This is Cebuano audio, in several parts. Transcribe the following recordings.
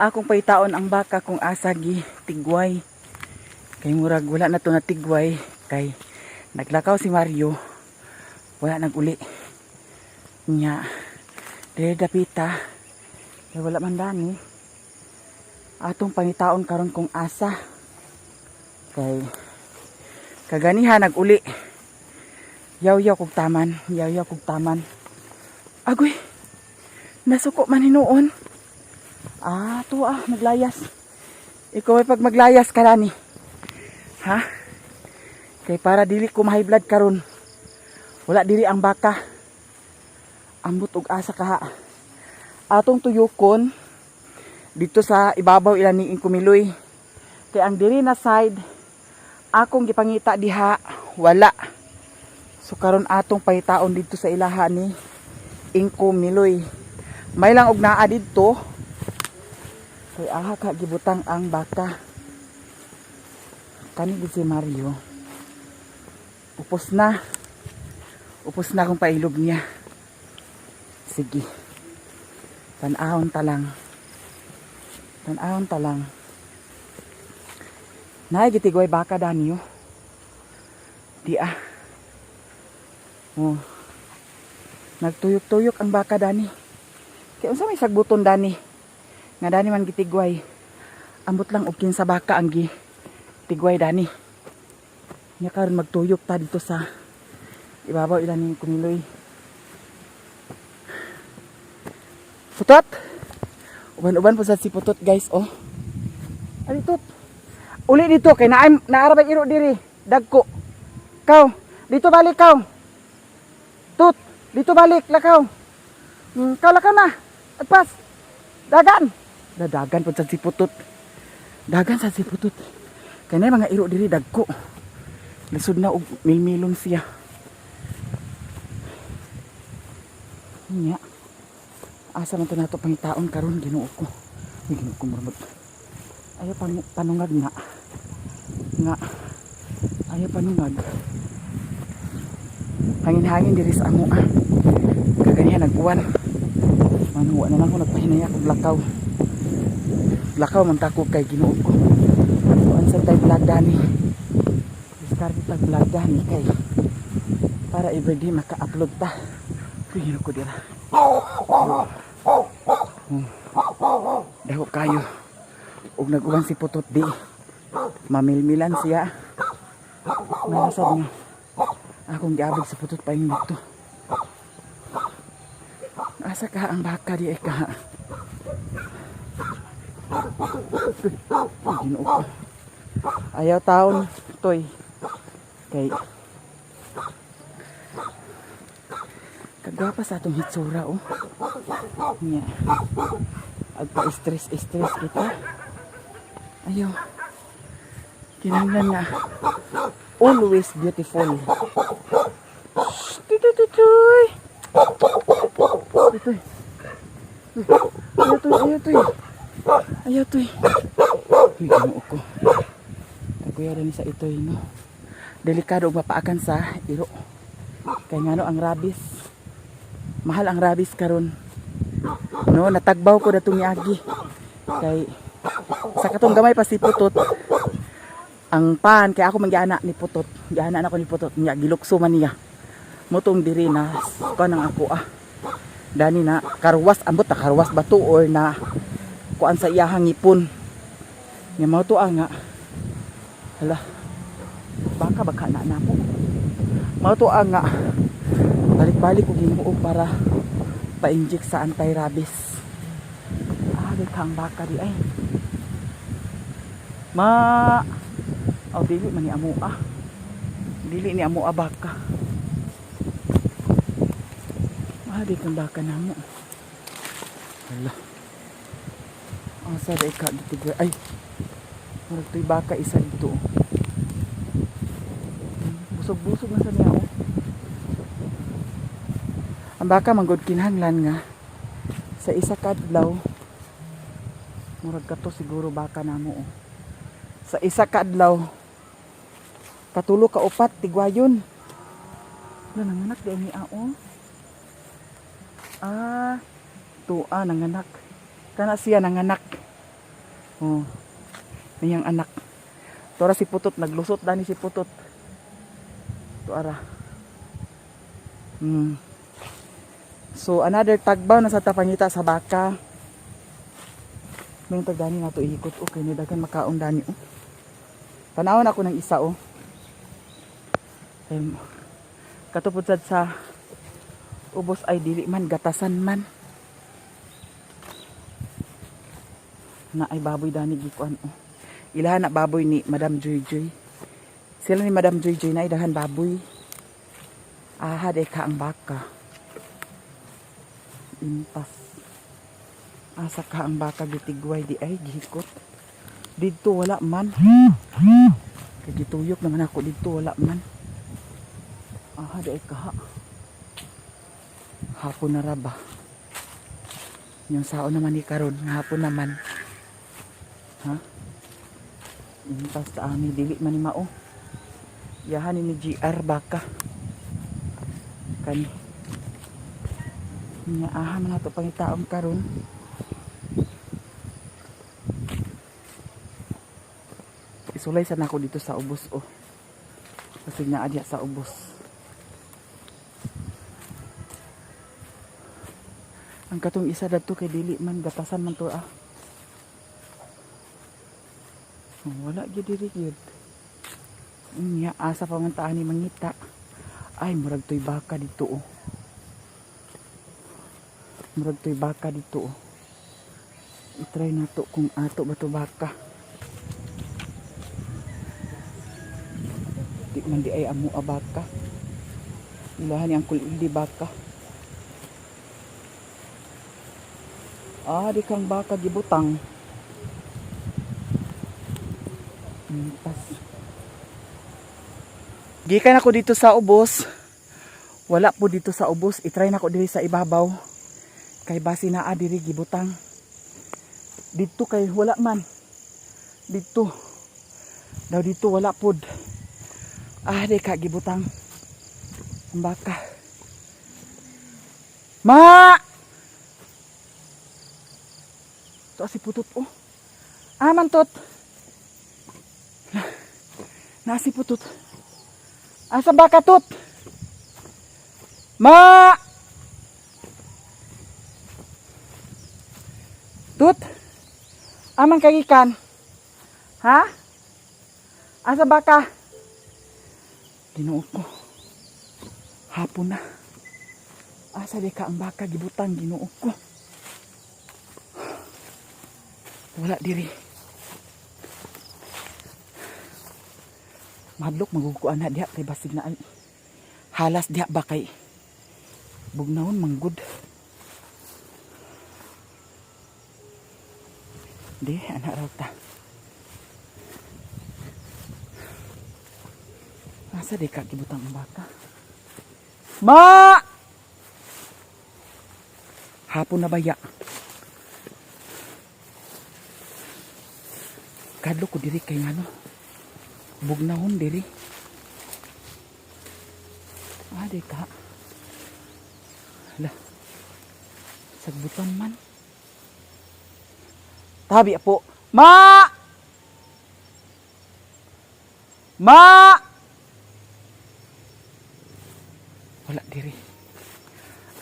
Akong pangitaon ang baka kung asa gi tigway. Kay murag wala na to natigway kay naglakaw si Mario. Wala naguli. Nya. Dire dapita. Kay wala man dani. Atong pangitaon karon kung asa. Kay kaganiha naguli. Yaw-yaw kog taman, yaw-yaw kog taman. Agoy. Nasuko man hinuon. Ah, tuwa ah, naglayas. Ikaw ay pag maglayas ka ni. Ha? Kay para dili ko ma-high blood karon. Wala diri ang baka. Ambot og asa kaha. Atong tuyokon dito sa ibabaw ilan ni Kumiloy. Kay ang diri na side akong gipangita diha, wala. So karon atong pangitaon dito sa ilaha ni Ingko Miloy. May lang og naa didto. Kay aha ka gibutang ang baka. Kani gid si Mario. Upos na. Upos na akong pailog niya. Sige. Tan-awon ta lang. Tan-awon ta lang. Naay gitigway baka dani, oh. Di ah. Oh. Nagtuyok-tuyok ang baka dani. Kaya unsa may sagbuton dani? Nga dani man gitigway. Ambot lang og kinsa baka ang gi tigway dani. Nya karon magtuyok ta dito sa ibabaw ilan ni Kumiloy. Putot! Uban-uban po sa si Putot, guys, oh. Ali tut. Uli dito kay naay naara bay iro diri. Dagko. Kaw, dito balik kaw. Tut, dito balik lakaw. Kaw, lakaw na. Agpas. Dagan. Dadagan po sa si Putot. Dagan sa si Putot. Kay naay mga iro diri dagko. Lisod na og milmilon siya. Nya. Asa man to nato pangitaon karon, Ginoo ko? Uy, Ginoo ko, murmod. Ayaw panungag nga. Nga. Ayaw panungag. Hangin-hangin diri sa amo ah. Kaganihan nag-uwan. Manuwa na lang ko nagpahinaya kog lakaw. Lakaw man ta ko kay Ginoo ko. Kuan sa tay vlog dani. Diskarte tag vlog dani kay para everyday maka-upload ta. Uy, Ginoo ko dira. Dako kayo. Ug nag-uwan si Putot di. Mamilmilan siya. Narasad nga. Akong giabog sa Putot pa yung dito. Asa ka ang baka di ay ka? Ay, Ginoo ko. Ayaw taon, toy. Kay kagwapa sa atong hitsura, oh. Nya. Agpa-stress stress kita. Ayaw. Kinahanglan nga always beautiful. Shh, tuy, tuy, tuy. Tuy, tuy. Ayaw tuy, ayaw tuy. Ayaw tuy. Uy, Ginoo ko. Kuya rin sa itoy, no. Delikado og mapaakan sa iro. Kay ngano ang rabies. Mahal ang rabies karon. No, natagbaw ko datong niagi. Kay sa katong gamay pa si Putot. Ang pan kay ako man giana ni Putot. Giana na ko ni Putot niya, gilukso man niya. Mutong diri na kuan ang ako ah. Dani na karwas, ambot na karwas ba to or na kuan sa iyahang ngipon. Nya mao to ah nga. Hala. Baka baka na na po. Mao to ah nga balik-balik ko Ginoo para pa-inject sa anti-rabies. Ah, di kang baka di ay. Ma. Oh, dili man ni amo ah. Dili ni amo ah baka. Ah, di kang baka namo. Hala. Asa di ka gitigway? Ay. Murag to'y baka isa dito. Busog-busog na sa niya, oh. Ang baka manggod kinahanglan nga sa isa ka adlaw, murag kato siguro baka namo, oh. Sa isa ka adlaw katulo ka upat tigwayon. Wala, nanganak di ni oh. Ah, tuwa nanganak. Kana siya nanganak. Oh. Niyang anak. Tora si Putot naglusot dani si Putot. Tuara. So another tagbaw na sa tapangita sa baka. May tagdani nato ihikot, okay ni daghan makaon dani oh. Tanawon ako ng isa oh. Katupod sad sa ubos ay dili man gatasan man. Na ay baboy dani gikuan oh. Ilahan na baboy ni Madam Joy Joy. Sila ni Madam Joy Joy na idahan baboy. Aha, de ka ang baka. Impas. Asa ka ang baka gitigway di ay gihikot. Didto wala man. Kay gituyok naman ako didto, wala man. Aha, di ay kaha. Hapon na ra ba? Yung sao naman ni karon, hapon naman. Ha? Impas ta ani, dili man ni mao. Yahan ni GR baka. Kani. Nya aha man nato pangitaon karon. Isulay sa nako dito sa ubos oh. Kasi naa diya sa ubos. Ang katong isa dadto kay dili man gatasan man to ah. Oh, wala gyud diri gyud. Unya asa pa man ta ani mangita. Ay, murag toy baka dito oh. Murag toy baka dito oh. I-try nato kung ato ba to baka. Di man di ay amo a baka. Ilahan ni Uncle Ildi baka. Ah, di kang baka gibutang. Pas. Gikan ako dito sa ubos. Wala po dito sa ubos. I-try na ko diri sa ibabaw. Kay basi naa diri gibutang. Dito kay wala man. Dito. Daw dito wala pod. Ah, di ka gibutang. Ang baka. Ma! To si Putot oh. Ah, man tot. Na si Putot. Asa baka tot? Ma! Tut? Amang kagikan? Ha? Asa baka? Ginoo ko. Hapon na. Asa di ka ang baka gibutang, Ginoo ko. Wala diri. Madlok maguguan na diha kay basig na ay halas diha ba kay bugnawon manggod. Di ana raw ta. Asa di ka gibutang ang baka? Ma! Hapon na baya. Kadlo ko diri kay ngano. Bugnahon diri. Ah, di ka. Hala. Sagbutan man. Tabi po. Ma! Ma! Wala diri.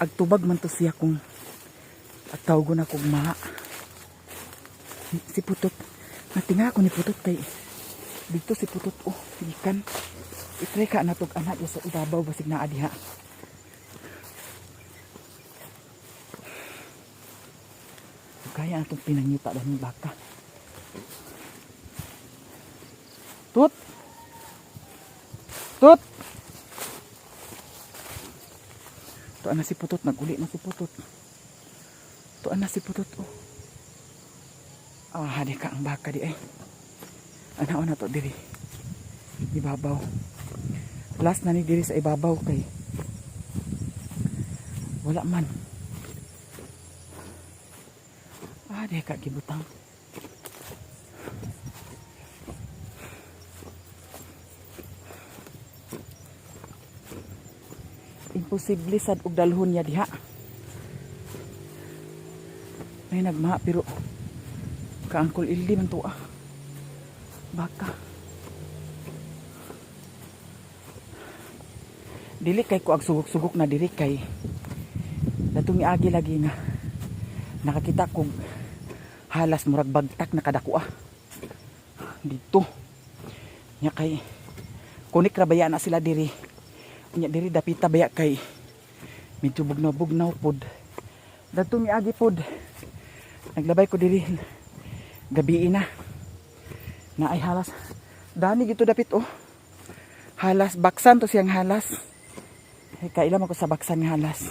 Agtubag man to siya kung at tawgon ako ma. Si Putot. Natinga ako ni Putot kay dito si Putot oh, gikan. I-try ka na tog anak sa ibabaw basig naa diha. Kaya atong pinangita dahil baka. Tut! Tut! Tuan na si Putot, naguli na si Putot. Tuan na si Putot, oh. Ah, di ka ang baka di ay. Anaon na to diri. Ibabaw. Last na ni diri sa ibabaw kay wala man. Ah, di ka gibutang. Imposible sad og dalhon niya diha. May nagmaha pero Ka Uncle Ildi man to ah. Baka. Dili kay ko ag sugok-sugok na diri kay datong miagi lagi nga nakakita kog halas, murag bagtak na kadako ah. Dito. Nya kay kunik ra baya na sila diri. Nya diri dapita baya kay medyo bugnaw-bugnaw pod. Datong miagi pod. Naglabay ko diri gabi na. Na ay halas. Dani gito dapit oh. Halas baksan to siyang halas. Ay, kaila man ko sa baksan nga halas.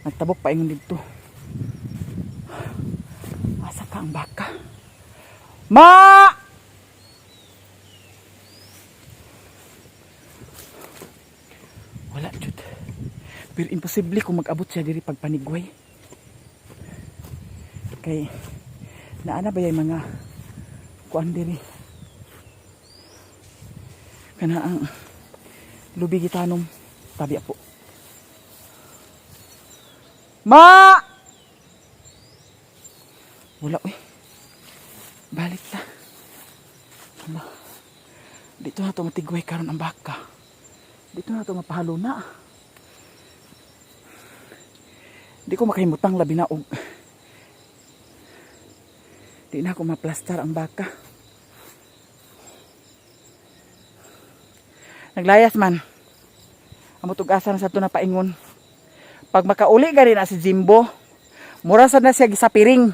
Nagtabok pa ingon didto. Asa ka ang baka? Ma! Wala jud. Pero imposible kung mag-abot siya diri pagpanigway. Kay naana ba yung mga kuan diri? Kana ang lubi gitanom tabi po. Ma! Wala uy. Balik ta. Hala. Dito na to matigway karon ang baka. Dito na to mapahalo na. Di ko makahimutang labi na og di na ako maplastar ang baka. Naglayas man. Amo tug-asa na sa to na paingon. Pag makauli gani na si Jimbo, mura sad na siya gisapiring.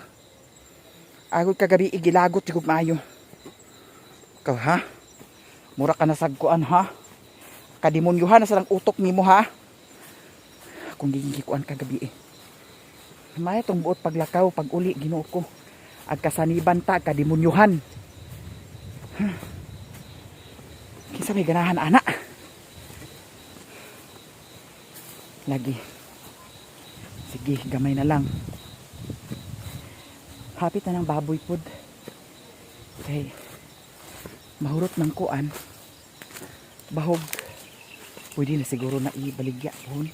Agod kagabi igilagot jud maayo. Ikaw ha? Mura ka na sagkuan ha? Kademonyuhan na sa lang utok nimo ha? Kung gigikuan kagabi eh. Maya tong buot paglakaw pag uli, Ginoo ko. Ag kasaniban ta kademonyuhan. Huh. Kinsa may ganahan ana? Lagi. Sige, gamay na lang. Hapit na ng baboy pod. Kay mahurot ng kuan. Bahog. Pwede na siguro na ibaligya pohon.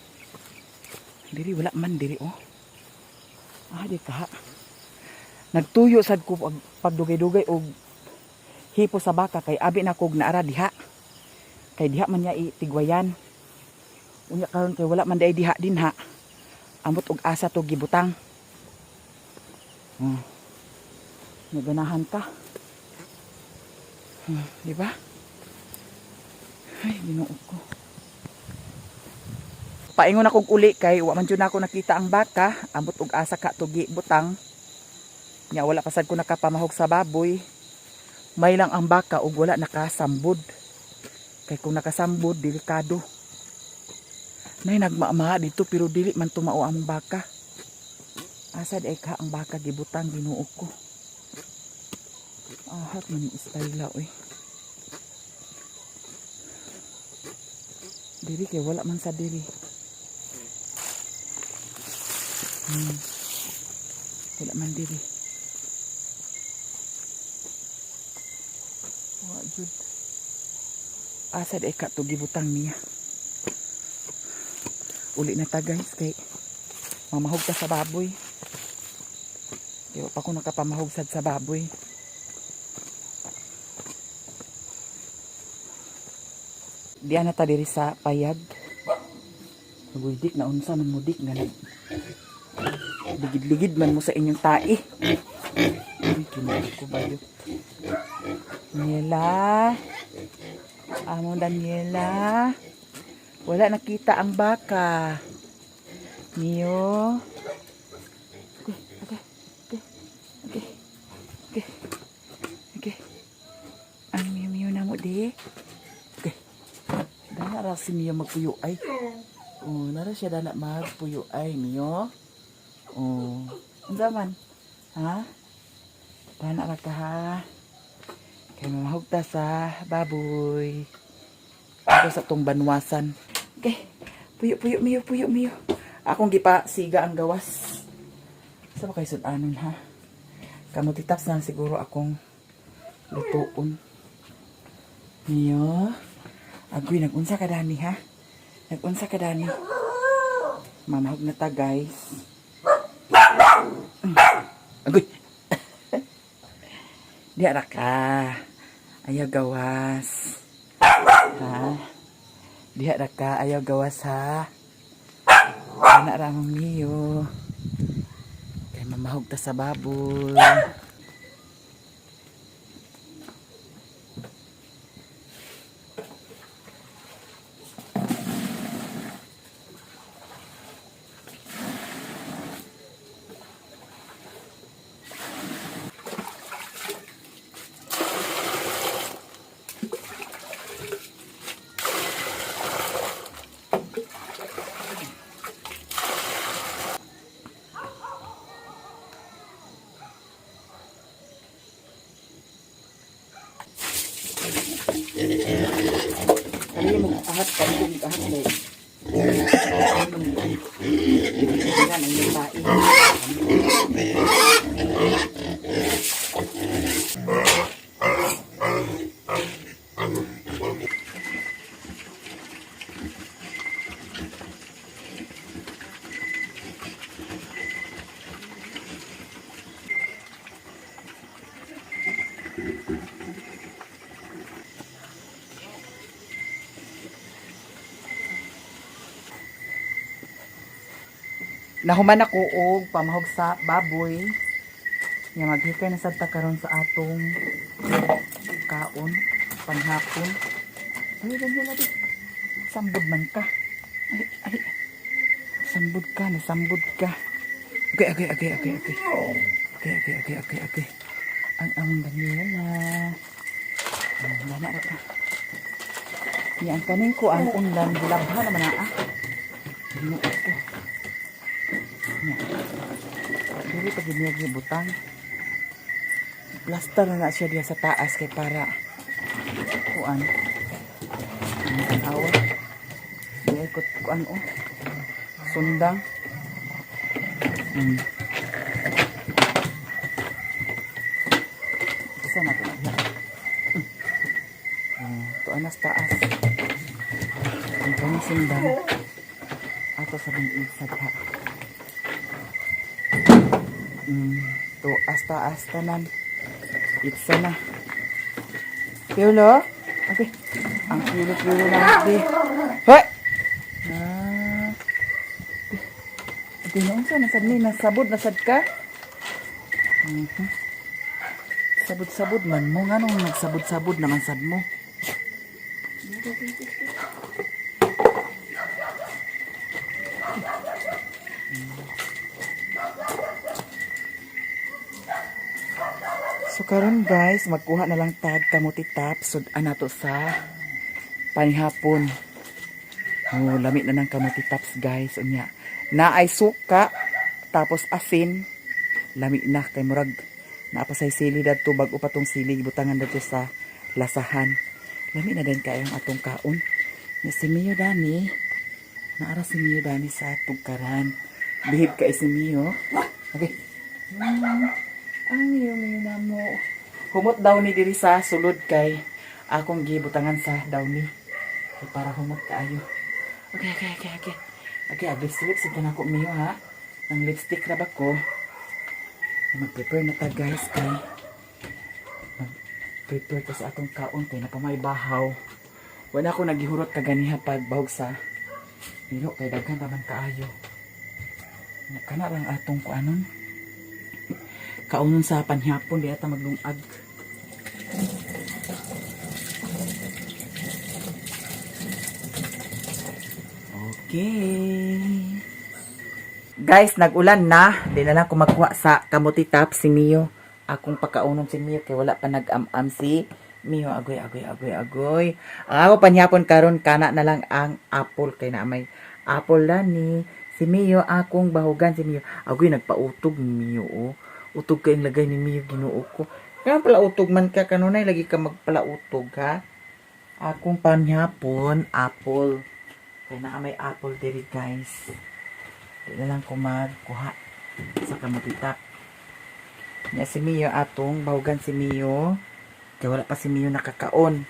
Diri wala man diri oh. Ah, di ka. Nagtuyo sad ko pag pagdugay-dugay og hipo sa baka kay abi na kog naara diha. Kay diha man niya itigwayan. Unya karon kay wala man diay diha din ha. Amot og asa to gibutang. Naganahan ka. Di ba? Ay, Ginoo ko. Paingon akong uli kay wa man jud nako nakita ang baka, amot og asa ka to gibutang. Nya wala pa sad ko nakapamahog sa baboy. May lang ang baka ug wala nakasambod. Kay kung nakasambod, delikado. Nay nagmaama dito pero dili man tumao among baka. Asa di ay ka ang baka gibutang, Ginoo ko? Ahat man ni istayla oy. Diri kay wala man sa diri. Wala man diri. Wa jud. Asa di ay ka to gibutang niya? Uli na ta guys kay mamahog ta sa baboy. Di pa ko nakapamahog sad sa baboy. Diyan na ta diri sa payag. Naguydik na unsa man mo dik nga nag ligid-ligid man mo sa inyong tae. Uy, kinuha ko ba yun? Daniela. Among Daniela. Wala nakita ang baka. Mio. Okay. Ang Mio Mio na mo di. Okay. Dana ra si Mio magpuyo ay. Oh, nara siya dana magpuyo ay, Mio. Oh, unsa man? Ha? Dana ra ka ha. Kay mamahog ta sa baboy. Ako sa tong banwasan. Okay. Puyo, puyo, Mio, puyo, Mio. Akong gipa siga ang gawas. Sa ba kayo sudanon ha? Kamuti tops na siguro akong lutuon. Mio. Agoy, nag-unsa ka dani ha? Nag-unsa ka dani? Mamahog na ta guys. Agoy. Diha ra ka. Ayaw gawas. Ha? Diha ra ka, ayaw gawas ha. Ana ra ang Mio. Kay mamahog ta sa baboy. Kali mo ahat, kali mo ahat kay. Yan ang iyong tae. Nahuman ako og pamahog sa baboy. Nga maghikay na sad ta karon sa atong kaon panghapon. Ay, ganyan na di. Sambod man ka. Ay, ay. Sambod ka, nasambod ka. Okay. Okay. Ang among Daniela. Ang lana ra ka. Yan, ang kaning ko, ang unlan, gilabha naman na ah. Ginoo ko. Nya. Dili pa gid niya gibutang. Plaster na na siya diha sa taas kay para kuan. Ang awa. Diya ikot kuan oh. Sundang. Isa na to na. Tuan na sa taas. Ang kanyang sundang. Ato sa bingid sa diha. To asta asta nan. Itsa na. Piolo? Okay. Ang kilo-kilo na di. Hoy! Ah. Di noon sa nasad ni nasabod nasad ka? Mhm. Sabod-sabod man mo nganong nagsabod-sabod naman sad mo. So karon guys, magkuha na lang tag kamuti top sud-an nato sa panihapon. Oh, lami na ng kamuti tops guys. Unya, naay suka tapos asin. Lami na kay murag naa pa say sili dadto bag-o pa tong sili gibutangan dadto sa lasahan. Lami na din kayong atong kaon. Nya si Mio Dani, naara si Mio Dani sa tugkaran. Bihib kay si Mio. Okay. Ang Mio Mio na mo. Humot daw ni diri sa sulod kay akong gibutangan sa downy. Kay para humot kaayo. Okay. Okay, lipstick sa nako Mio ha. Ang lipstick ra ba ko? Mag-prepare na ta guys kay mag-prepare ta sa atong kaon kay napamay bahaw. Wala ko nagihurot kaganiha pag bahog sa nilo kay daghan raman kaayo. Nya, kana lang atong kuanon. Kaunon sa panhapon di ata maglungag. Okay. Guys, nag-ulan na. Di na lang ko magkuha sa kamuti top si Mio. Akong pagkaunon si Mio kay wala pa nag-am-am si Mio. Agoy, agoy, agoy, agoy. Ang ako panihapon karon kana na lang ang apple kay na may apple lani. Si Mio, akong bahugan si Mio. Agoy, nagpautog ni Mio, oh. Utog kay ang lagay ni Mio, Ginoo ko. Kaya pala utog man ka kanunay lagi ka magpalautog ha. Akong panihapon apple. Kay naa may apple diri guys. Di na lang ko magkuha sa kamutitap. Nya si Mio atong bahugan si Mio. Kaya wala pa si Mio nakakaon.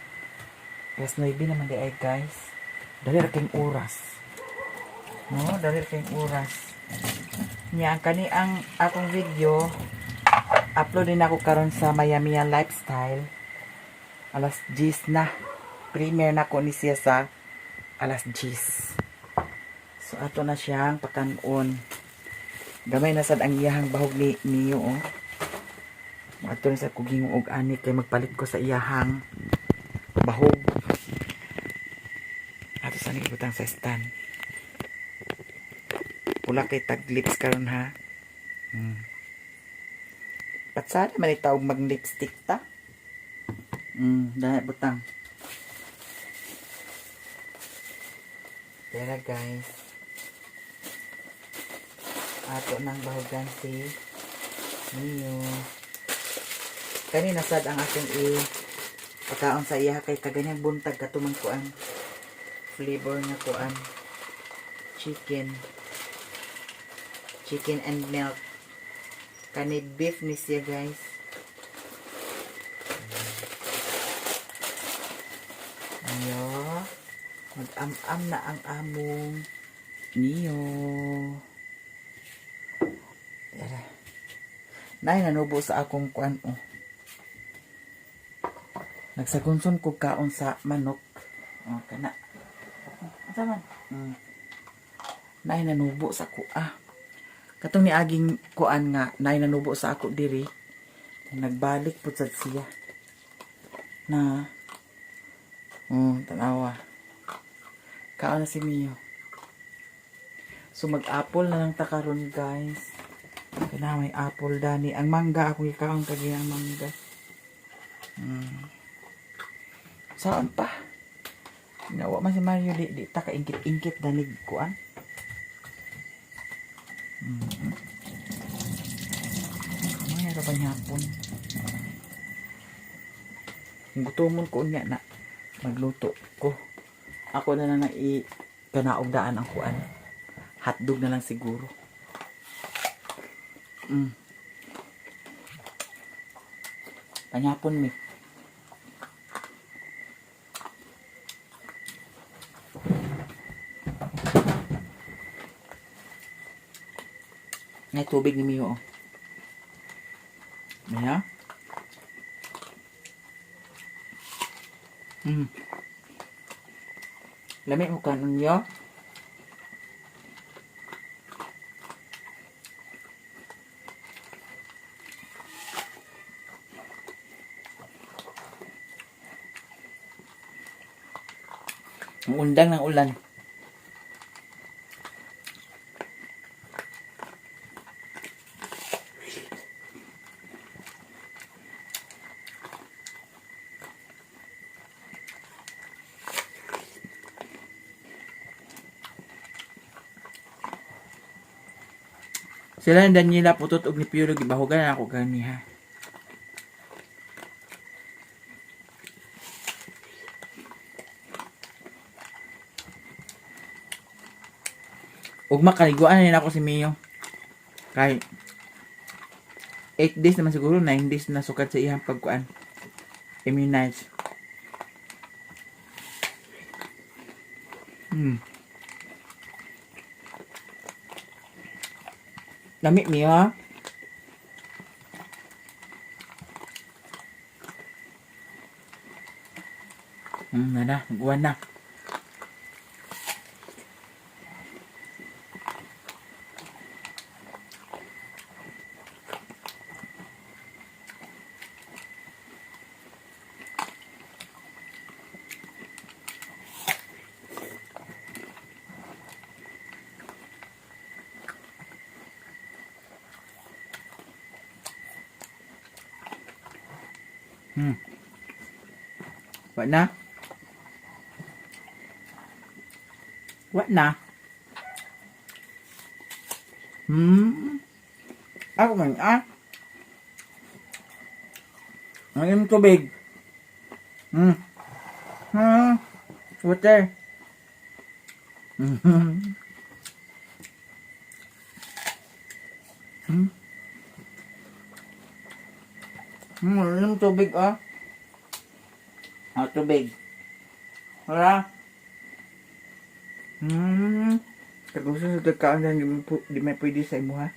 Alas 9 naman di ay guys. Dali ra kayong oras. No, dali ra kayong oras. Nya ang kani ang akong video Upload din ako karon sa Miami Lifestyle. Alas 10 na. Premiere na ko ni siya sa alas 10. So ato na siyang pakanon. Gamay na sad ang iyahang bahog ni Mio, oh. Ato na sa kuging og ani kay magpalit ko sa iyahang bahog. Ato sa ibutang sa stand. Pula kay tag lips karon, ha. Patsada man itaw mag lipstick ta. Dahil butang. Tara, guys. Ato nang bahugan si Mio. Kanina sad ang akong i pagkaon sa iya kay kaganyang buntag katumang kuan flavor nga kuan chicken, chicken and milk. Kani beef ni siya, guys. Ayo, mag-am-am na ang among Mio. Tara. Nay, nanubo sa akong kuan, oh. Nagsagunson ko kaon sa manok. Oh, kana. Asa man? Nay, nanubo sa ko, ah. Katong niaging kuan nga nay nanubo sa ako diri. Nagbalik pud sad siya. Na. Oh, tanawa. Kaon na si Mio. So mag-apple na lang ta karon, guys. Kaya may apple dani. Ang mangga ako gikaon kagi ang mangga. Saan pa? Nawa man si Mario, di ta ka ingkit-ingkit danig kuan. Ano ra hapon? Kung gutomon ko unya na magluto ko. Ako na lang na i kanaog daan ang kuan. Hotdog na lang siguro. Panyapon mi. May tubig ni Mio, oh. Mia? Lami mo kanon yo. Ang undang ng ulan. Sila ni Daniela putot og ni Piolo, gibahugan na ako ganiha. Ug makaliguan na ako si Mio. Kay 8 days naman siguro, 9 days na sukad sa iyang pagkuan. Immunize. Lami, Mio. Na na, nag-uwan na. Wa na? Wa na? Ako man, ah. Ang iyong tubig. Water. Yung tubig, ah. Ah, tubig. Wala. Kagusto sa kaon di, di may pwede sa imo, ha.